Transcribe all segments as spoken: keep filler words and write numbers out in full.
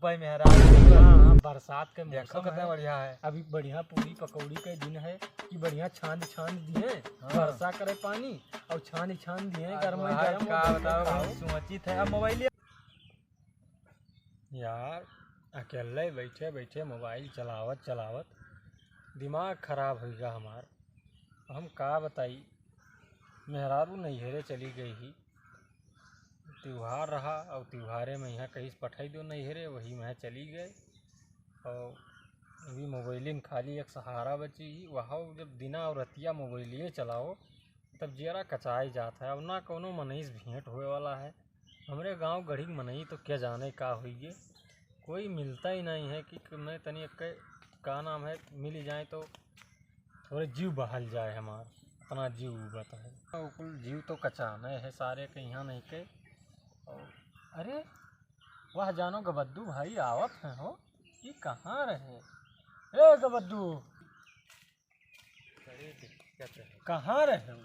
भाई मेहरारू। हाँ, हाँ, बरसात के देखो मौसम कितना है। बढ़िया है। अभी बढ़िया पूड़ी पकौड़ी के दिन है कि बढ़िया छान छान दिए, हाँ। बरसा करे पानी और छान छान दिए, अरे गरम भाई, गरम का होके बताओ, खाओ। हम सोचित है, अब मोबाइल यार, अकेले बैठे बैठे मोबाइल चलावत चलावत दिमाग खराब होइ गा हमार। हम का बताई, मेहरारू नैहरे चली गई ही, त्योहार रहा और त्योहारे में यहाँ कहीं से पठाई दो नैहरे, वही में चली गए। और अभी मोबाइल में खाली एक सहारा बची ही, वहाँ जब दिना और रतिया मोबाइलिए चलाओ तब जियरा कचाई जात है। अब ना कोनो मनई से भेंट होए वाला है। हमरे गाँव गढ़ी के मनई तो क्या जाने का होइए, कोई मिलता ही नहीं है कि मैं तनी एक का नाम है मिल जाए तो थोड़े जीव बहल जाए हमार, इतना जीव उबत है। और कुल जीव तो कचाने है सारे के यहाँ नहीं के। और अरे वाह जानो गबद्दू भाई आवत हैं हो, ये कहाँ रहे? ए गबद्दू, बड़ी दिक्कत है। कहाँ रहे हो?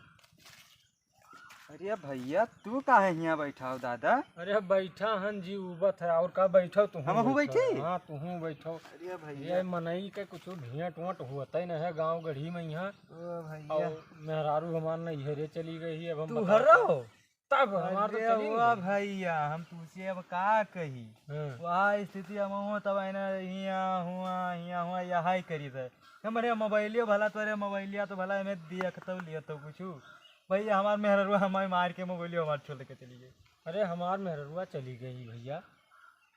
अरे भैया, तू काहे हियाँ बैठा हो दादा? अरे बैठा हन जी, उबत है, और का बैठो तू? हमहू बैठो। बैठी? हाँ, तू बैठो। अरे भैया। ये मनई के कुछ भेंट वेंट होते न है गाँव गढ़ी में यहाँ। ओ भैया। और मेहरारू हमार नैहरे चली गई है, अब हम तू बताओ हर रहो? तब हमार तो अरे चली वाह गई। भैया, हम तुझसे अब का कही। हाँ। वह स्थिति हम हो तब है ना, हियाँ हुआ, हियाँ हुआ, यही करी थे। हमरे मोबाइलियो भला, तोरे मोबाइलिया तो भला, हमें दिया तो लिया तो कुछ। भैया, हमार मेहररुआ हमारे मार के मोबाइलियो हमार छोड़ के चली गई। अरे, हमार मेहररुआ चली गई भैया,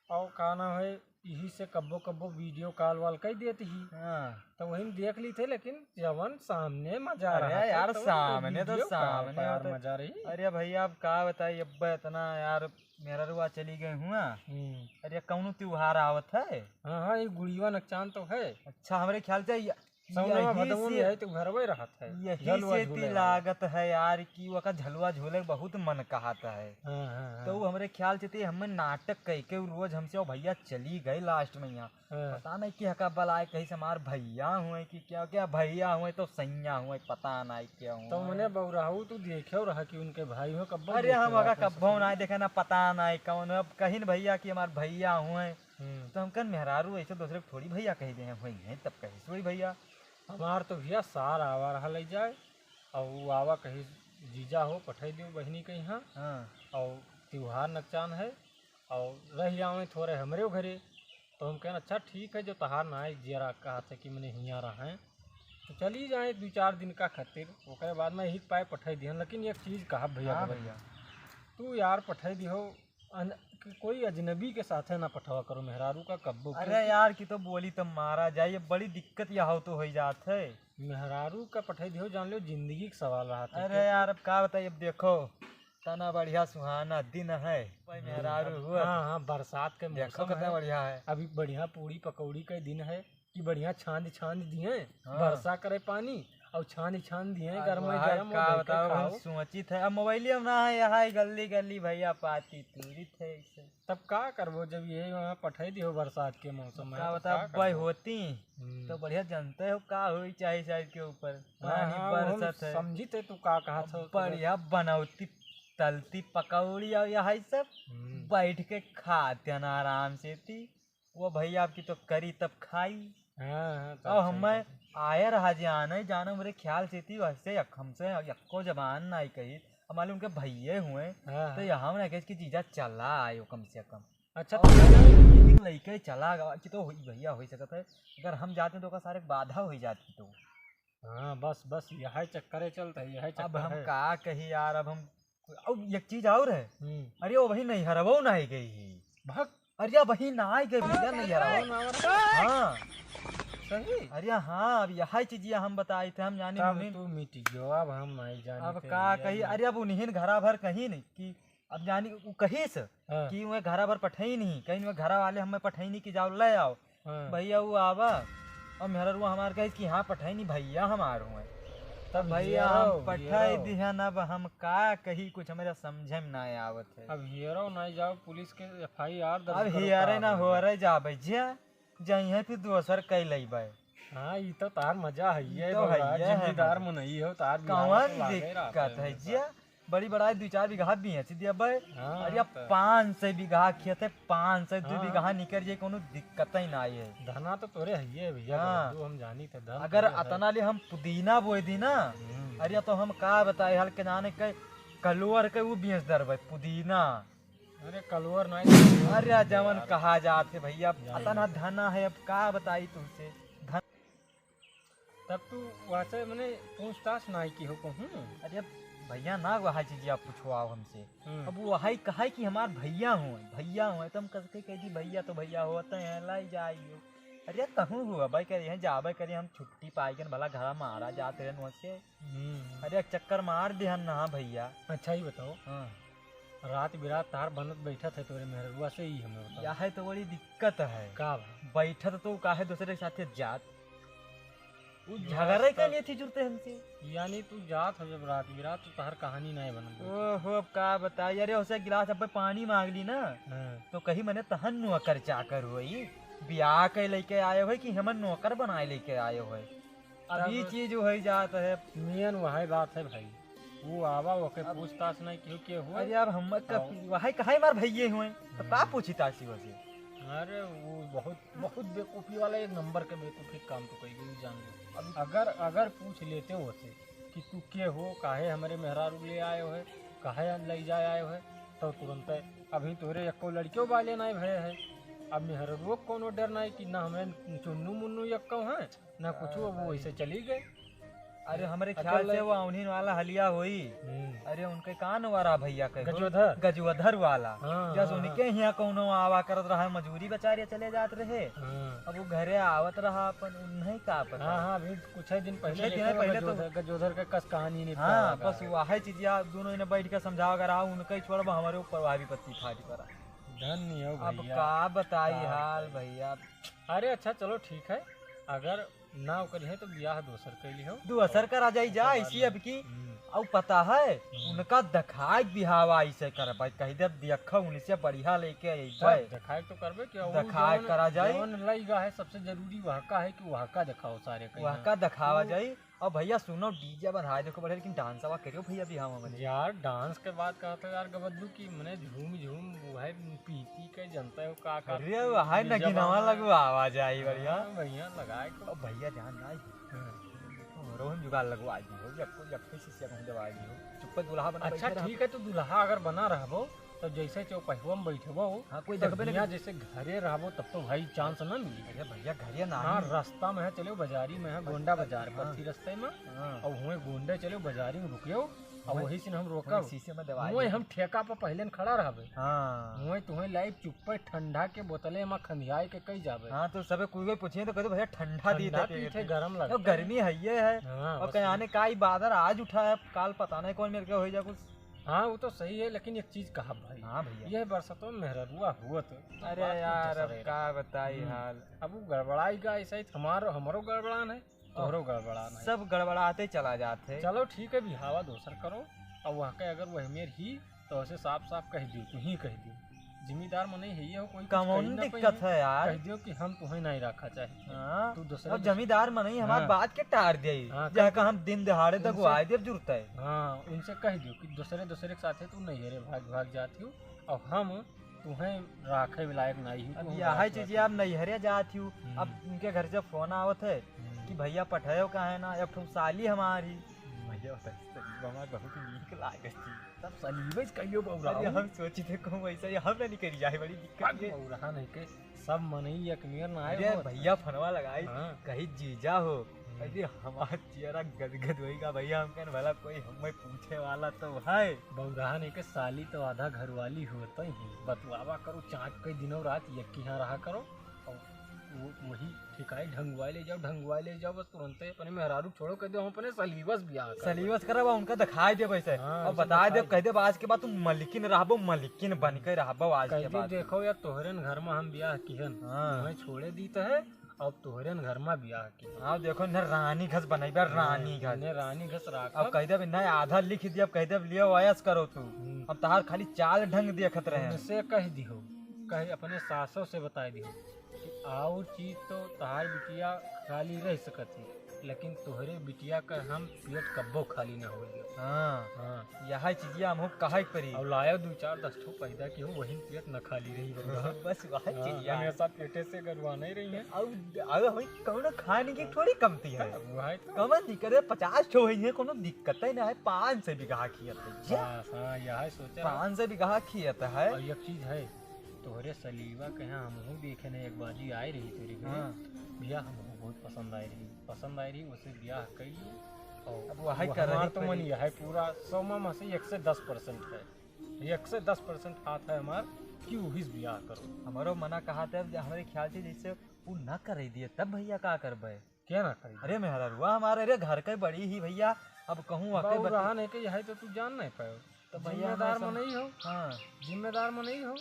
और का नाम है, यही से कब्बो कब्बो वीडियो कॉल वाल कर देती ही। हाँ। तो वही में देख ली थे, लेकिन जवन सामने मजा अरे रहा था, यार, तो सामने तो वीडियो कॉल सामने पर यार होते। मजा रही। अरे भैया, अब का बताई, अब इतना यार मेहररुआ चली गई हुआ। हम्म। अरे, कौनो त्योहार आवत है? हाँ, हाँ, ये गुड़िया नकचान तो है। अच्छा, हमरे ख्याल से ये सौनवा यही भदवन से, में है तो घरवे रहत है, यही झलुआ से झूले ती वाला। लागत है यार कि ओका झलुआ झूले के बहुत मन कहत है। हाँ, हाँ, हाँ। तो वो हमरे ख्याल से ती हमें नाटक कह के उ रोज हमसे, "ओ भैया चली गई लास्ट में यहाँ।" हाँ। पता नहीं कि हका बलाए कहीं से हमार भैया हुए कि क्या, क्या भैया हुए तो सैया हुए, पता नहीं क्या हुए। तो मने बौराहू तू देखे रहा कि उनके भाई हो कब्बो अरे देखे हम हका रहा कब्बो ससुर। नहीं देखे ना, पता नहीं कौन। अब कहीं न भैया कि हमार भैया हुए। हम्म। तो हम कहन, "मेहरारू ऐसे दूसरे को थोड़ी भैया कह दे हैं, वही हैं, तब कहे से वही भैया।" हमार तो भैया सार आवा रहा ले जाए, और वो आवा कही, "जीजा हो, पठाई दो बहिनी के यहाँ, हाँ। और त्योहार नकचान है, और रह जावे थोड़े हमरे घरे।" तो हम कहन, "अच्छा ठीक है, जो तहार ना आए जियरा कहत है कि मने हियाँ रहें, तो चली जाए दो चार दिन का खातिर, ओकरे बाद में यही पाए पठाई दिहन।" लेकिन एक चीज कहा भैया हाँ के भैया। तू यार पठाई दिहो, अन-, कि कोई अजनबी के साथे ना पठवा करो मेहरारू का कब्बो, अरे क्योंकि यार, कि तो बोली तो मारा जाए, ये बड़ी दिक्कत यहाँ तो हो जात है। मेहरारू का पठाई दियो, जान लो जिंदगी का सवाल रहा था, अरे क्योंकि यार, अब का बताइए, अब देखो, तना बढ़िया सुहाना दिन है, भाई हम्म, मेहरारू अब हुआ हाँ, हाँ, बरसात के देखो मौसम कितना है। बढ़िया है। अभी बढ़िया पूड़ी पकौड़ी के दिन है। कि बढ़िया छांद छांद दिए, हाँ। बरसा करे पानी और छांद छांद दिए, अरे गरम भाई, गरम का बैठ के बताओ, हम खाओ। सोचित है, अब मोबाइलिया में ना है, यहाँ गली गली भैया पाती तूरी थे ऐसे। तब का करबो, जब ये वहाँ पठाई दियो बरसात के मौसम में, का तब बताओ, का भाई करबो? होती हम्म। तो बढ़िया जानते हो का होई चाहे साइड के ऊपर हाँ, पानी हाँ, वो हम बरसत है। समझित है तू का कहा अब था, तो बढ़िया बनौती तलती पकौड़ी और यही सब हम्म। बैठ के खाते हैं आराम से थी। वो भैया आपकी तो करी तब खाई। हाँ, हाँ, तब अब सही हमें बात है। आया रहा जाने, जाने मेरे ख्याल से थी, वैसे यक-, हमसे यक्को जबान ना ही कही। हमारे उनके भैये हुए, हाँ, तो हाँ। यहाँ ना कहे कि जीजा चला आयो कम से कम। अच्छा, और तो लेकिन लइके चला गवा कि तो होई भैया, हो सकता है, अगर हम जाते तो ओकर सारे बाधा हो जाती तो। हाँ, बस, बस, यही चक्कर है चलता है, यही अब चक्कर हम है। का कही यार, अब हम अब एक चीज और है। हम्म। अरे, वो वही नैहरवो ना आई गई ही। भक। अरे, वही ना आई गई भैया, नैहरवा। कौन आवत है? हाँ। सही? अरे, हाँ, अब यही चीजिया हम बताई थे, हम जानी तब उन्हीं तू मिट गयो, अब हम नहीं जानी अब थे का भैया कही, जी। अरे, अब उन्हीं घरा भर कहीं नहीं कि अब जानी उ कही से हाँ। कि वह घरा भर पठाई नहीं, कहीं वह घरा वाले हमें पठाई नहीं कि जाओ ले आओ। हाँ। भैया वो आवा, और मेहररुआ हमार कहे कि हाँ पठाई नहीं भैया हमार हुए। तब अब भैया हम हेरो, पठाई हेरो। दिहन, अब हम का कही, कुछ हमारे समझे में ना आवत है। अब हेरो ना जाओ, पुलिस के एफ आई आर दर्ज अब करो, हेरे का ना होई? हो रहे जाबे जे, जइहे फिर दोसर कई लइबे। हाँ, ई तो तार मजा है, ई ये तो बड़ा है, ये है जिम्मेदार मजा। मनई हो, तार बियाह कौन तो लागे दिक्कत रहत है है जे? बा। बड़ी बड़ाई दुइ चार बीघा बेच दिया बे। हाँ, अरे, अब तो पाँच सौ बीघा खेत है, पाँच सौ, दुइ हाँ। बीघा निकल जाए, कोनो दिक्कत ही ना है। धना तो तोरे है ये भैया, हाँ। जो हम जानी थे, धन अगर तोरे है। अतना ले हम पुदीना बोए दी ना, हम्म। अरे, तो हम का बताए, हल के जाने के कलवर के वो बेच दर भाई, पुदीना। अरे, कलवर नहीं। अरे, जवन कहा जात है भैया, जाने अतना दे। धना है, अब का बताई तुमसे। तब तू वैसे मने पूछताछ नाई की हो कहूँ? अरे भैया ना, वही चीज आप पूछवाओ हमसे। हम्म। अब वो वही कहे कि हमार भैया हो, भैया हो, तो हम कसके कह दी, "भैया तो भैया होते हैं, लाई जाइयो।" अरे कहूँ हुआ भाई, कह रही है, "जाबे करी, हम छुट्टी पाई के भला घरा मारा जाते रहन वैसे।" हम्म। अरे एक चक्कर मार दिहन ना भैया। अच्छा ही बताओ। हाँ। रात बिरात तार बनत बैठत है तोरे मेहररुआ से, ही हमें बताओ। यह है तो बड़ी दिक्कत है। का बा? बैठत तो काहे दूसरे के साथे जात? उ झगड़े के लिए थी जुरते हमसे। यानी तू जात हो जब रात बिरात, तो तहर कहानी नहीं बनत। ओहो, अब का बताई, अरे, उसे गिलास अब पानी मांग ली ना, हाँ। तो कही, "मने तहन नौकर चाकर होई, बियाह के लेके आए होई कि हमन नौकर बनाए लेके आए होई?" अब ई तब चीज होई जात है। मेन वही बात है भाई, वो आवा, ओके अब पूछताछ नहीं किहो के हुआ। अरे, अब हम क-, हाँ। वही कहा हमार भैये हुए, तो का हम्म। पूछी तासी वसे? अरे, वो बहुत बहुत बेवकूफ़ी वाला, एक नंबर के बेवकूफ़ी काम तो कई गई, जान लो। अब अगर, अगर पूछ लेते होते कि तू के हो, काहे हमरे मेहरारू ले आए हो है, काहे ले जाए आए हो है, तो तुरंत अभी तोरे एको लड़कियों वाले नहीं भये है। अब मेहरारू को कोनो डर नहीं कि ना हमें चुन्नू मुन्नू एको है, ना कुछ, वो वैसे चली गए। अरे, हमरे ख्याल से वो अउन्हीं वाला हलिया होई। हम्म। अरे, उनके का नवा रहा भैया के? गजोधर। गजोधर वाला। हाँ, जस हाँ, उनके हाँ। हियाँ कौनो आवा करत रहा, मजूरी बेचारे चले जात रहे। हाँ। अब वो घरे आवत रहा, अपन उन्हें का पता। हाँ, हाँ, अभी कुछ ही दिन पहले कुछ ही दिन देखे पहले तो गजोधर, गजोधर के कस कहानी नहीं हाँ, पता बस लगा। वही चीज यार, दोनों इन्हें बैठ के समझावा करा, उनका ही छोड़, हमारे ऊपर वह विपत्ति फाटी पड़ा। धन्य हो अब भैया। का बताई का हाल बताई? भैया। अरे, अच्छा, चलो, ठीक है, अगर ना ओकर है तो बियाह दोसर कैली हो। दोसर करा जाई जा, ओकर बाद इसी में। अब की। हम्म। अउ पता है, हम्म। उनका देखाए बिहावा ऐसे करबे, कह दे, "देखो, उनसे बढ़िया लेके अइबे।" देखाए तो करबे कि उ देखाए जौन, करा जाई। जौन लइगा है, सबसे जरूरी वह का है कि वह का देखाओ सारे कहीं। वह का देखावा तो जाई। अब भैया सुनो, डीजे बंधाए देखो बढ़िया, लेकिन डांसवा करियो भैया बिहावा में। यार, डांस के बात कहत हो यार गबद्दू की, मने झूम झूम वो है पी पी के जनता हो का का अरे, पी-, वहाँ पी-, नगीनवा जमाना। लगवा, आवाज आई बढ़िया। हाँ, बढ़िया लगाए को। अब भैया जान ना आई। हाँ। हमरो हम जुगाड़ लगवा दी हो, या कोई, या कोई शिष्य को दवा दी हो। चुप्पे दुल्हा बना अच्छा, बैठे रहो। ठीक है, तू दुल्हा अगर बना रहबो, तो जैसे चौपहिया में बैठबो, हाँ, कोई तो देखबे नहीं हियाँ करी। जैसे घरे रहबो, तब तो भाई चांस ना मिली। अरे भैया, घरे ना हाँ, ही। रास्ता में है, चलो बाजारी में है, गोंडा बाजार हाँ। पड़ती रास्ते में, हाँ। और हुए गोंडे चलो बाजारी में रुकियो, अब वही, वही से हम रोकब। वही शीशे में दवाई वही है। हम ठेका पर पहले न खड़ा रहबे। हाँ। वही तुम्हें लाइव चुप्पे ठंडा के बोतले में खंधियाए के कई जाबे। हाँ, तो सबे कोई कोई पूछे तो कहते, "भैया, ठंडा दी ठंडा था पी थे, पिए थे।" गरम अब लगता है। गर्मी है, ये है। हाँ, और बस कहीं ये। आने का ही बादर आज उठा है, काल पता नहीं कौन मेरे के हो जा कुछ। हाँ, वो तो सही है, लेकिन एक चीज कहा भाई। हाँ भैया। ये बरसातों में मेहररुआ हुआ तो, तो अरे बात कुछ यार, दूसरा अब ही का रहा। बताई हम्म। हाल। अब वो गड़बड़ाई का ऐसा ही हमारो, हमरो गड़बड़ान है। तोहरो गड़बड़ा नहीं। सब गड़बड़ाते चला जात है। चलो ठीक है, बिहावा दोसर करो। अब वहाँ के अगर वह मेर ही, तो उसे साफ साफ कह दियो, तू ही कह दियो। जिम्मेदार मनई है ये हो, कोई कुछ कमौन कही ना दिक्कत पाई, है यार। कह दियो कि हम तुम्हें नहीं रखा चाहे। हाँ। तू दूसरे अब दूसरे जमींदार मनई हमार हाँ। बात के टार दे। हाँ, जहाँ कह का हम दिन दहाड़े तक उनसे वो आए देव जुड़ता है। हाँ, उनसे कह दियो कि दूसरे दूसरे के साथे तू नहीं है रे, भाग भाग जाती हो। अब हम तुहें राखे भी लायक नाई हूँ, अब तुहें यह राखे चीज लायक आप नैहरे जात हूँ, हम्म। अब उनके घर से फोन आवत है हम्म। कि भैया पठायो का है ना, एक ठो साली हमारी। हम्म। भैया बताइए, साली हमार बहुत नीक लागत थी। तब सलीबे से कहियो बउरा अरे हो। हम सोची थे कहूँ वैसा ही हम ना निकल जाए, बड़ी दिक्कत भाग है। बउरा नहीं के, सब मनई एक मेर ना आए अरे होत। भैया फोनवा लगाई, हाँ। कही जीजा हो, हम्म। अरे हमार जियरा गदगद होइगा भैया, हम कहन भला कोई हमें पूछे वाला तो है। बउराहन एक साली तो आधा घरवाली होत ही। बतुआवा करो, चाँट के दिनों रात एक के यहाँ रहा करो। और वो, वही ठिकाए ढंगुआ ले जाओ, ढंगुआ ले जाओ, बस तुरंते अपने मेहरारू छोड़ो, कह दो हम अपने सलीबस बियाह करब। सलीबस करब, उनका दिखाई दे वैसे। हाँ, और उनसे बता दे, दिखाई कह दे। दे, आज के बाद तुम मलिकिन रहबो, मलिकिन बन के रहबो आज कह के दे, बाद। देखो यार, तोहरे न घर में हम बियाह किहन, हाँ। तुम्हें छोड़े दी तो है, अब तोहरे न घर में बियाह की। हाँ, देखो, इन्हें रानी घस बनाई बा, हाँ, रानी घस। इन्हें रानी घस राखब। अब कह देब, इन्हें आधा लिख दिया, अब कह देब, लियो, ऐश करो तू। हम्म। अब तहार खाली चाल ढंग देखत रहे। उनसे कह दिहो, कहे अपने सासों से बताई दिहो कि और चीज तो तहार बिटिया खाली रह सकत है। लेकिन तोहरे बिटिया का हम पेट कब्बो खाली न होइए। हाँ। हाँ। यह चीजिया हमहू कहा के परी। और लायो दू चार दस ठो पैदा की हो, वही पेट न खाली रही बउरा। बस वह हाँ, चीजिया है। हमेशा पेटे से गरुआ नहीं रही है। अब अब हम कौनो खाने की थोड़ी कमती है। तब वही तो। कमन नहीं करे, पचास ठो है, कोनो दिक्कत ही ना है। पाँच सौ बीघा खेत है। बस, हाँ, यह सोचा। पाँच सौ बीघा खेत है। और एक चीज है, तोहरे सलीवा के यहाँ हमहू देखे ने, एक बाजी आई रही तेरी घर। हाँ। भैया, हमहू बहुत पसंद आई रही, पसंद आई रही, उसे ब्याह कर लियो। और अब वही वो कर रही हमार तो मन परी। यह है, पूरा सौ में से एक से दस परसेंट है, एक से दस परसेंट हाथ है हमार कि वही से ब्याह करो। हमारो मना कहा था, अब हमारे ख्याल से जैसे वो ना कर दिए, तब भैया का करबे? क्या ना करी? अरे मेहररुआ हमारे, अरे घर के बड़ी ही भैया, अब कहूँ वाकई बउरा बता- नहीं के यही तो तू जान नहीं पायो। तो भैया जिम्मेदार हमारे सम- मनई हो। हाँ। जिम्मेदार मनई हो।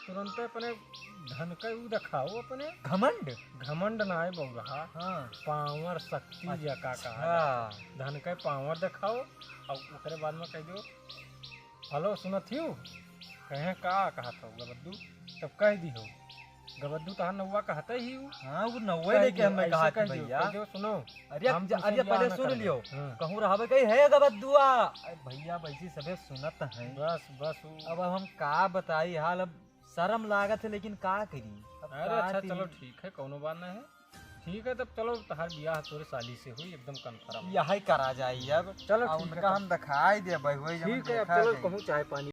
तुरंते अपने धन के ऊ दिखाओ, अपने घमंड। घमंड ना है बउरा। हाँ। पावर शक्ति अच्छा। या का कहा जाता है। धन के पावर दिखाओ और ओकरे बाद में कह दो, "हेलो, सुनत हियो?" कहे, "का कहत हो गबद्दू?" तब कह दी हो, "गबद्दू तहार नौवा कहते ही हूँ।" हाँ, वो नौवे कह लेके दियो, हमें ऐसे कहा था कह दियो, भैया। कह दियो, "सुनो, अरे, हम ज-, तुमसे अरे, ब्याह पहले ना सुन करेंगे।" लियो। हाँ। कहूँ रहबे कही, "हे गबद्दुआ।" अरे भैया, वैसी सभे सुनत हैं। बस, बस, वो अब, अब हम का बताई हाल, अब शर्म लागत है, लेकिन का करी? अब अरे का अच्छा, करी? चलो ठीक है, कौनो बात नहीं है। ठीक है, तब चलो, तहार बियाह तोरे साली से हुई, एकदम कन्फर्म। यही करा जाई अब। चलो, आ, ठीक है, उनका तब। हम दिखाई देबे, वही जवन ठीक है, अब देखा चलो, जाई। कहूँ चाय पानी